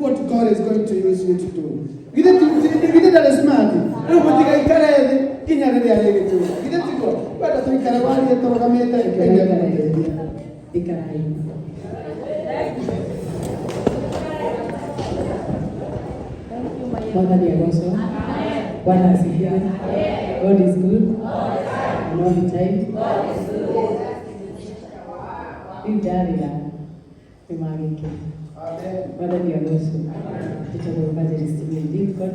What God is going to use you to do. Githĩ githĩ ndarĩ smart? Rĩu mũtigaikare thĩ nginya rĩrĩa rĩgĩtuĩka. Githĩ tiguo? Wenda tũikare warie tũrũgamĩte, Ngai nĩ egũgũteithia. Ikarai. Mwathani agocwo. Bwana asifiwe. God is good. And all the time. Rĩu ndarĩra nĩ magĩkena. Mwathani agocwo. Njĩtagwo Evangelist Mary Lincoln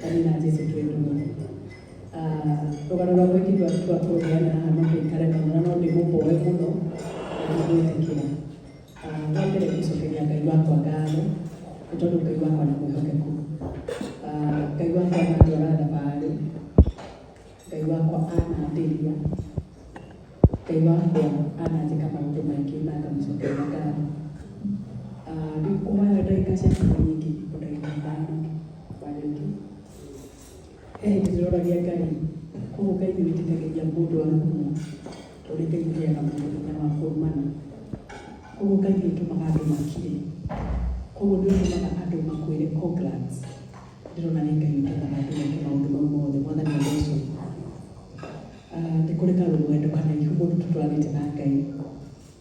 na niĩ na Jesu twĩ ndũgũ. Ah, rũgano rwakwa ingĩtua tua kũrũheana haha no tũikare mũno na no ndĩmũboe mũno na ndĩmwĩtĩkĩra. Ah, wa mbere ngũcokeria Ngai wakwa ngatho nĩ tondũ Ngai wakwa nĩ mwĩhokeku. Ah, Ngai wakwa anandwara thabarĩ, Ngai wakwa anandĩria, Ngai wakwa ananjĩka maũndũ maingĩ na ngamũcokeria ngatho. Ah, ndikũhoya ndagĩka ciaku nyingĩ, o ndagĩka ithano Wanyũki. He hĩndĩ ndĩroragia Ngai, koguo Ngai nĩ wĩtĩkagĩria mũndũ arumwo, tondũ nĩ Ngai ũheaga mũndũ hinya wa kũrumana. Koguo Ngai nĩ ũtũmaga andũ makire, koguo nĩ ũtũmaga andũ makwĩre congrats. Ndĩrona nĩ Ngai ũtũmaga andũ meke maũndũ mau mothe, Mwathani agocwo. Ah, nĩ kũrĩ karũgendo karaihu mũno tũtwaranĩte na Ngai,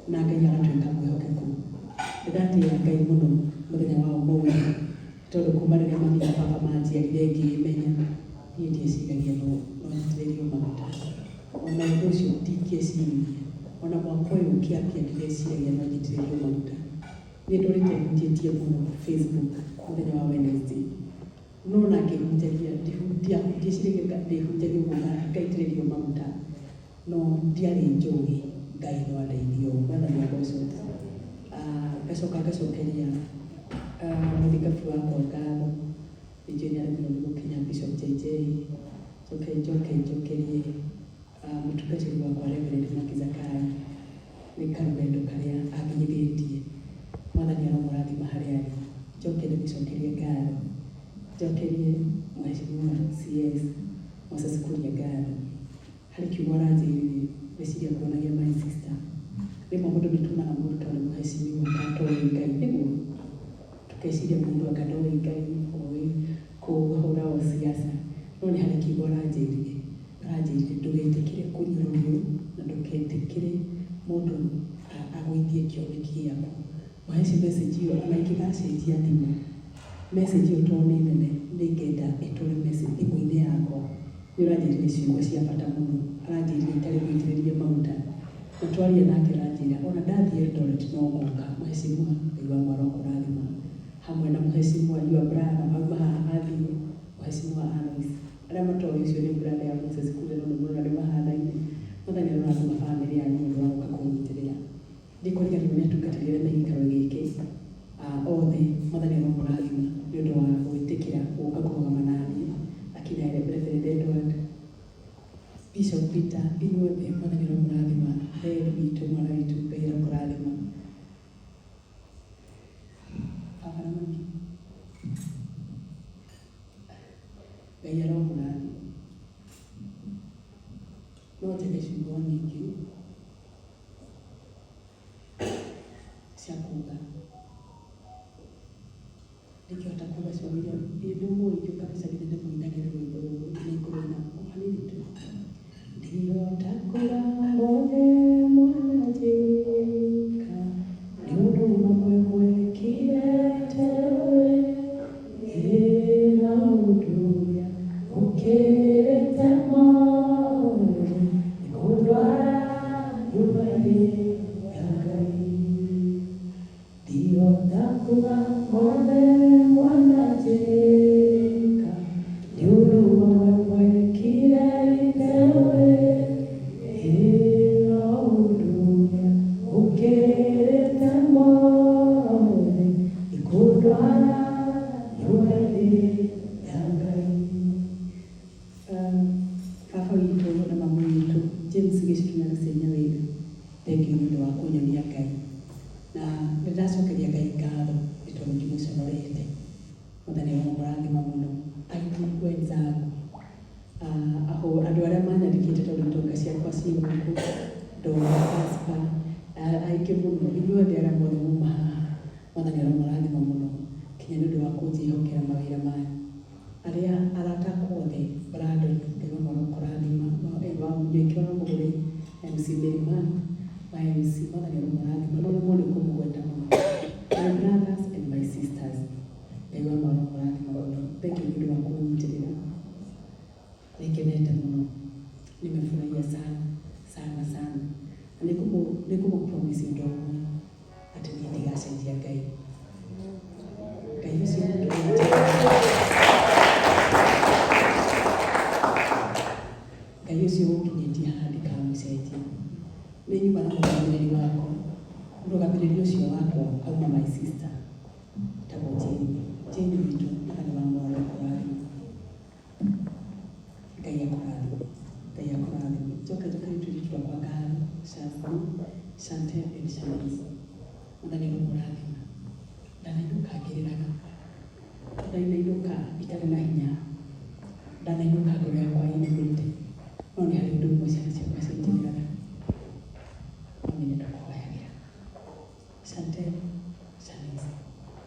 na Ngai agatuĩka mwĩhokeku. Nĩ ndatĩĩa Ngai mũno mũthenya wa ũmũthĩ. Tondũ kuma rĩrĩa mami na baba manjiarire ngĩĩmenya, niĩ ndieciragia no no njitĩrĩrio maguta. Ona ũndũ ũcio ndingĩeciririe. Ona mwaka ũyũ ũkĩambia ndireciragia no njitĩrĩrio maguta. Niĩ ndũrĩte hunjĩtie mũno Facebook mũthenya wa Wednesday. No ona ngĩhunjagia ndieciragia ndĩhunjagia ũguo ngaitĩrĩrio maguta. No ndiarĩ njũĩ Ngai no andeithie ũũ. Mwathani agocwo. Ah, ngacoka ngacokeria ah, mũthikabu wakwa ngatho. Nĩnjũĩ nĩ aremirwo nĩ gũkinya Bishop JJ. Njoke njoke njokerie ah, mũtungatĩri wakwa Reverend Maki Zakayo nĩ karũgendo karĩa anginyithĩtie. Mwathani aromũrathima harĩa arĩ. Njoke ndĩmũcokerie ngatho. Njokerie Mheshimiwa CS Moses Kuria ngatho. Harĩ kiugo aranjĩrire, ngwĩciria kuonagia my sister. Rĩmwe mũndũ nĩ tuonaga mũndũ tondũ nĩ mũhecimiwa ta atoĩ Ngai, nĩguo? Tũkeciria mũndũ anga ndoĩ Ngai, oĩ kũhũra o siasa. No nĩ harĩ kiugo aranjĩrire, aranjĩrire ndũgetĩkĩre kũnyũrũrio na ndũgetĩkĩre mũndũ agũithie kĩoneki gĩaku. Waheci message ĩyo ona ingĩgacenjia thimũ, message ĩyo tondũ nĩ nene nĩngenda ĩtũre message thimũ-inĩ yakwa. Nĩ ũranjĩrire ciugo cia bata mũno, aranjĩrire itarĩ mũitĩrĩrie maguta. Na twaria nake aranjĩra ona ndathiĩ Eldoret no ngũka. Mheshimiwa, Ngai wakwa arokũrathima. Hamwe na Mheshimiwa your brother auma haha athiĩ, Mheshimiwa Alois. Arĩa matoĩ ũcio nĩ brother ya Moses Kuria no nĩ mũrona nĩ mahanaine. Mwathani arorathima bamĩrĩ yanyu nĩ ũndũ wa gũka kũnyitĩrĩra. Ndikũriganĩrwo nĩ atungatĩri arĩa me gĩikaro gĩkĩ othe, Mwathani aromũrathima nĩ ũndũ wa gwĩtĩkĩra gũka kũrũgama naniĩ, akina Reverend Edward, Bishop Peter, inyuothe Mwathani aromũrathima, Heri witũ, mwana witũ, Ngai arokũrathima. Baba na mami, Ngai aromũrathima. No njage ciugo nyingĩ cia kuga. Ndingĩhota kuga ciugo iria nĩ mũĩ biũ kabisa githĩ ndĩmũinagĩre rwĩmbo rũrũ nĩ ngũrũina o hanini tu. Ndihota kuga mothe mwananjĩka nĩ ũndũ mamwe mwekire tewe ĩ na ũndũ ũrĩa ũkĩrĩte mothe nĩ kũndwara nyũmba-inĩ ya Ngai. Ndihota kuga mothe mwananjĩka nĩ ũndũ mamwe mwekire tewe ĩ na ũndũ ũrĩa ũkĩrĩte mothe nĩ kũndwara nyũmba-inĩ ya Ngai. Baba witũ na mami witũ James Gĩcitu na Lucy Nyawĩra, thengiũ nĩ ũndũ wa kũnyonia Ngai. Na nĩ ndacokeria Ngai ngatho nĩ tondũ ndimũconorete. Mwathani aromũrathima mũno. Aini wenzangu, andũ arĩa manyandĩkĩte tondũ itonga ciakwa ciĩ gũkũ, Ndonga, Casper, aingĩ mũno, inyuothe arĩa mothe muma haha, Mwathani aromũrathima mũno. Kinya nĩ ũndũ othe, Brandon, Ngai wa mwana ũkũrathima, wa Mũnywĩki wa Mũgũrĩ, MC Meriman, ma MC, Mwathani aromũrathima, no rĩmwe nĩ kũmũgweta mũno. My brothers and my sisters, Ngai wa mwana ũkũrathima mũno. Thank you nĩ ũndũ wa kũnyitĩrĩra. Nĩngenete mũno. Nimefurahia sana sana sana. Na nĩngũmũ promise ũndũ ũmwe, atĩ niĩ ndigacenjia Ngai. Ngai ũcio Ngai ũcio ũnginyĩtie haha ndikamũcenjia. Nĩ nyuma na mũrũgamĩrĩri wakwa. Mũrũgamĩrĩri ũcio wakwa auma my sister, etagwo Jane. Jane witũ, Mwathani wa mwathani akũrathime. Ngai akũrathime. Ngai akũrathime. Njoke njokerie tũirĩtu twakwa ngatho, Shazni, Chantel and Shanice. Mwathani aromũrathima. Ndanainũka ngĩrĩraga. Ndanainũka itarĩ na hinya. Ndanainũka ngoro yakwa ĩinamĩte. No nĩ harĩ ũndũ ũmwe ciana ciakwa cinjĩraga. Mami, nĩ ndakũhoyagĩra. Chantel, Shanice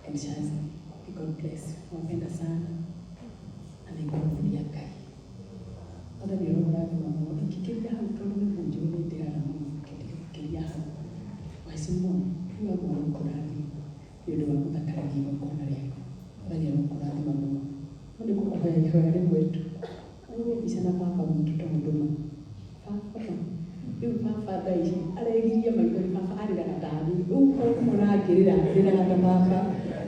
and Shazni, may God bless you. Nawapenda sana na nĩngũmũria Ngai. Mwathani aromũrathima mũno. Ingĩkĩria hau tondũ nĩ mũnjũĩ nĩ ndĩraga mũno, ngĩkĩria hau. Waheshimiwa, Ngai wa mwana ũkũrathima nĩ ũndũ wa gũthakaragia igongona rĩaku. Mwathani arokũrathima mũno. No nĩ ngũkũhoya ihoya rĩmwe tu. Ũhũre mbica na baba witũ tondũ ma. Baba ma. Rĩu baba thaa ici aregiria maithori, baba arĩraga ta niĩ. Rĩu ũkũmona ngĩrĩra, ndĩraga ta baba.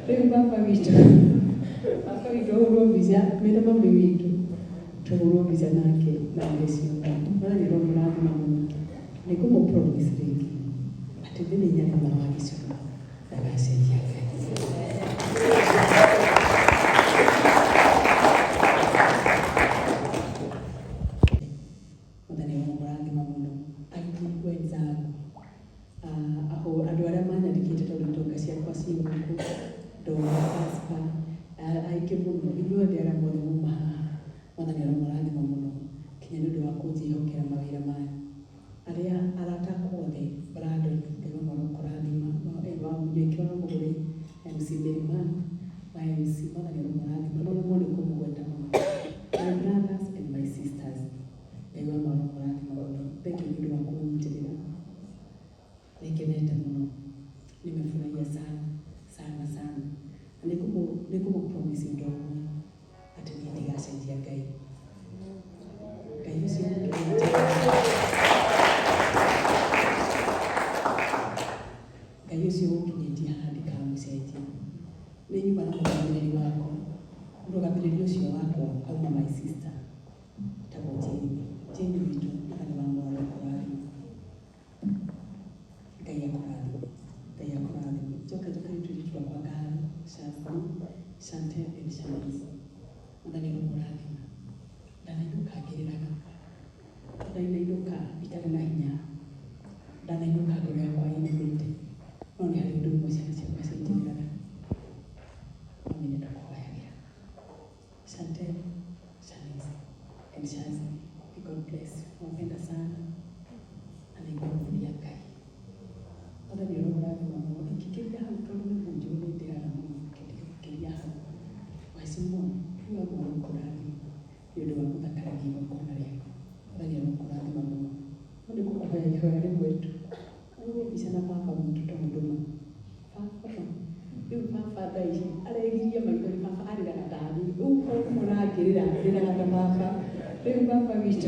Rĩu baba witũ ahũrwo mbica mena mami witũ, tũhũrwo mbica nake na mheshimiwa. Mwathani aromũrathima mũno. Nĩ ngũmũ promise rĩngĩ atĩ mĩthenya rĩmwe wa gĩcũrũ ndagacenjia Ngai. Mwathani aromũrathima mũno. Aingĩ wenzangu, aho andũ arĩa manyandĩkĩte tondũ itonga ciakwa ciĩ gũkũ, Ndonga, Casper, aingĩ mũno, inyuothe arĩa mothe muma haha, Mwathani aromũrathima mũno kinya nĩ ũndũ wa kũnjĩhokera mawĩra manyu. Arĩa arata akwa othe, Brandon, Ngai wa mwana ũkũrathima, wa Mũnywĩki wa Mũgũrĩ, MC Meriman, ma MC, Mwathani aromũrathima. No rĩmwe nĩ kũmũgweta mũno. My brothers and my sisters, Ngai wa mwana ũkũrathima mũno. Thank you nĩ ũndũ wa kũnyitĩrĩra. Nĩngenete mũno. Nimefurahia sana sana sana. Na nĩngũmũ promise ũndũ ũmwe, atĩ niĩ ndigacenjia Ngai. Ngai ũcio Ngai ũcio ũnginyĩtie haha ndikamũcenjia. Nĩ nyuma na mũrũgamĩrĩri wakwa. Mũrũgamĩrĩri ũcio wakwa auma my sister, etagwo Jane. Jane witũ, Mwathani wa mwathani akũrathime. Ngai akũrathime. Ngai akũrathime. Njoke njokerie tũirĩtu twakwa ngatho, Shazni, Chantel and Shanice. Mwathani aromũrathima. Ndanainũka ngĩrĩraga. Ndanainũka itarĩ na hinya. Ndanainũka ngoro yakwa ĩinamĩte. No nĩ harĩ ũndũ ũmwe ciana ciakwa cinjĩraga. Mami, nĩ ndakũhoyagĩra. Chantel, Shanice and Shazni, may God bless you. Nawapenda sana na nĩngũmũria Ngai. Mwathani aromũrathima mũno. Ingĩkĩria hau tondũ nĩ mũnjũĩ nĩ ndĩraga mũno, ngĩkĩria hau. Waheshimiwa, Ngai wa mwana ũkũrathima nĩ ũndũ wa gũthakaragia igongona rĩaku. Mwathani arokũrathima mũno. No nĩ ngũkũhoya ihoya rĩmwe tu. Ũhũre mbica na baba witũ tondũ ma. Baba ma. Rĩu baba thaa ici aregiria maithori, baba arĩraga ta niĩ. Rĩu ũkũmona ngĩrĩra, ndĩraga ta baba. Rĩu baba witũ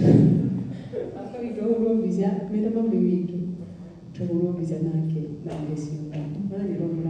ahũrwo mbica mena mami witũ, tũhũrwo mbica nake na mheshimiwa. Mwathani aromũrathima.